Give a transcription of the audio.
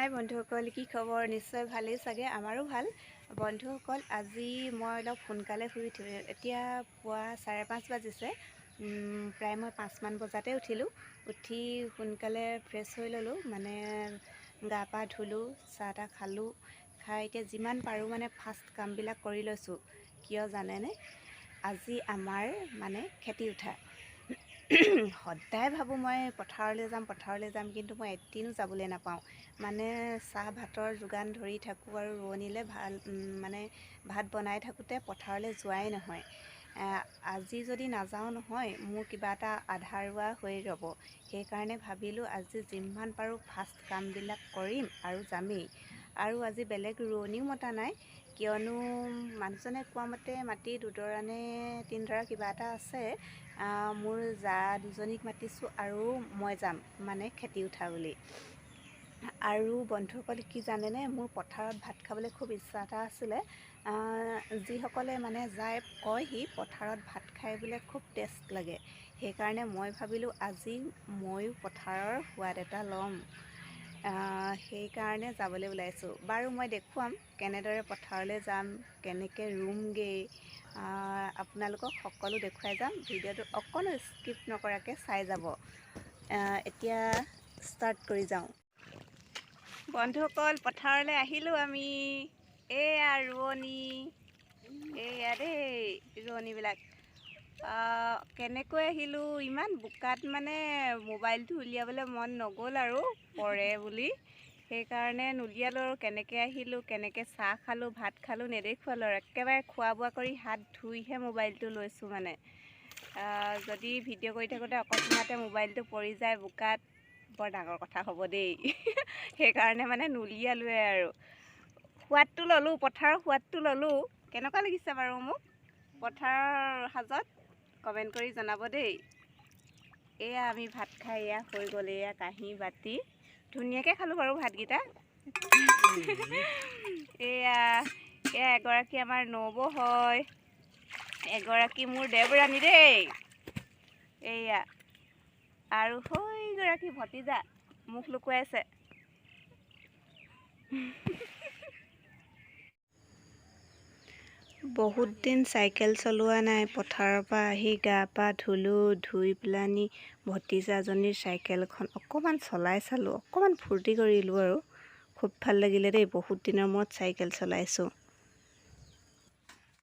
হাই বন্ধুসকল, কি খবৰ? নিশ্চয় ভালেই চাগে। আমাৰো ভাল। বন্ধুসকল, আজি মই অলপ সোনকালে শুই উঠিলোঁ। এতিয়া পুৱা 5:30 বাজিছে। প্ৰায় মই 5মান বজাতে উঠিলোঁ। উঠি সোনকালে ফ্ৰেছ হৈ ল'লোঁ, মানে গা পা ধুলোঁ, চাহ তাহ খালোঁ। খাই এতিয়া যিমান পাৰোঁ মানে ফাষ্ট কামবিলাক কৰি লৈছোঁ। কিয় জানেনে? আজি আমাৰ মানে খেতি উঠা। সদায় ভাবোঁ মই পথাৰলৈ যাম, পথাৰলৈ যাম, কিন্তু মই এদিনো যাবলৈ নাপাওঁ। মানে চাহ ভাতৰ যোগান ধৰি থাকোঁ আৰু ৰোৱনীলৈ ভাল মানে ভাত বনাই থাকোঁতে পথাৰলৈ যোৱাই নহয়। আজি যদি নাযাওঁ নহয়, মোৰ কিবা এটা আধাৰুৱা হৈ ৰ'ব। সেইকাৰণে ভাবিলোঁ আজি যিমান পাৰোঁ ফাষ্ট কামবিলাক কৰিম আৰু যামেই। আৰু আজি বেলেগ ৰোৱনীও মতা নাই, কিয়নো মানুহজনে কোৱা মতে মাটি 2 ডৰা নে 3 ডৰা কিবা এটা আছে। মোৰ জা দুজনীক মাতিছোঁ আৰু মই যাম, মানে খেতি উঠা বুলি। আৰু বন্ধুসকল, কি জানেনে, মোৰ পথাৰত ভাত খাবলৈ খুব ইচ্ছা এটা আছিলে। যিসকলে মানে যায় কয়হি, পথাৰত ভাত খাই বোলে খুব টেষ্ট লাগে। সেইকাৰণে মই ভাবিলোঁ আজি ময়ো পথাৰৰ সোৱাদ এটা ল'ম। সেইকাৰণে যাবলৈ ওলাইছোঁ। বাৰু মই দেখুৱাম কেনেদৰে পথাৰলৈ যাম, কেনেকৈ ৰুমগৈ, আপোনালোকক সকলো দেখুৱাই যাম। ভিডিঅ'টো অকণো স্কিপ নকৰাকৈ চাই যাব। এতিয়া ষ্টাৰ্ট কৰি যাওঁ। বন্ধুসকল, পথাৰলৈ আহিলোঁ আমি। এয়া ৰোৱনী, এয়া দেই ৰোৱনীবিলাক। কেনেকৈ আহিলোঁ ইমান বোকাত, মানে মোবাইলটো উলিয়াবলৈ মন নগ'ল আৰু পৰে বুলি, সেইকাৰণে নুলিয়ালোঁ। আৰু কেনেকৈ আহিলোঁ, কেনেকৈ চাহ খালোঁ, ভাত খালোঁ নেদেখুৱালোঁ আৰু। একেবাৰে খোৱা বোৱা কৰি হাত ধুইহে মোবাইলটো লৈছোঁ। মানে যদি ভিডিঅ' কৰি থাকোঁতে অকস্মাতে মোবাইলটো পৰি যায় বোকাত, বৰ ডাঙৰ কথা হ'ব দেই। সেইকাৰণে মানে নুলিয়ালোৱে আৰু। সোৱাদটো ল'লোঁ, পথাৰৰ সোৱাদটো ল'লোঁ। কেনেকুৱা লাগিছে বাৰু মোক পথাৰৰ সাজত, কমেণ্ট কৰি জনাব দেই। এয়া আমি ভাত খাই এয়া হৈ গ'ল। এয়া কাঁহী বাতি, ধুনীয়াকৈ খালোঁ বাৰু ভাতকেইটা। এয়া এয়া এগৰাকী আমাৰ নবৌ হয়, এগৰাকী মোৰ দেৱৰাণী দেই। এয়া আৰু সেইগৰাকী ভতিজা, মুখ লুকুৱাই আছে। বহুত দিন চাইকেল চলোৱা নাই। পথাৰৰ পৰা আহি গা পা ধুলোঁ, ধুই পেলানি ভতিজাজনীৰ চাইকেলখন অকণমান চলাই চালোঁ, অকণমান ফূৰ্তি কৰিলোঁ আৰু খুব ভাল লাগিলে দেই। বহুত দিনৰ মূৰত চাইকেল চলাইছোঁ।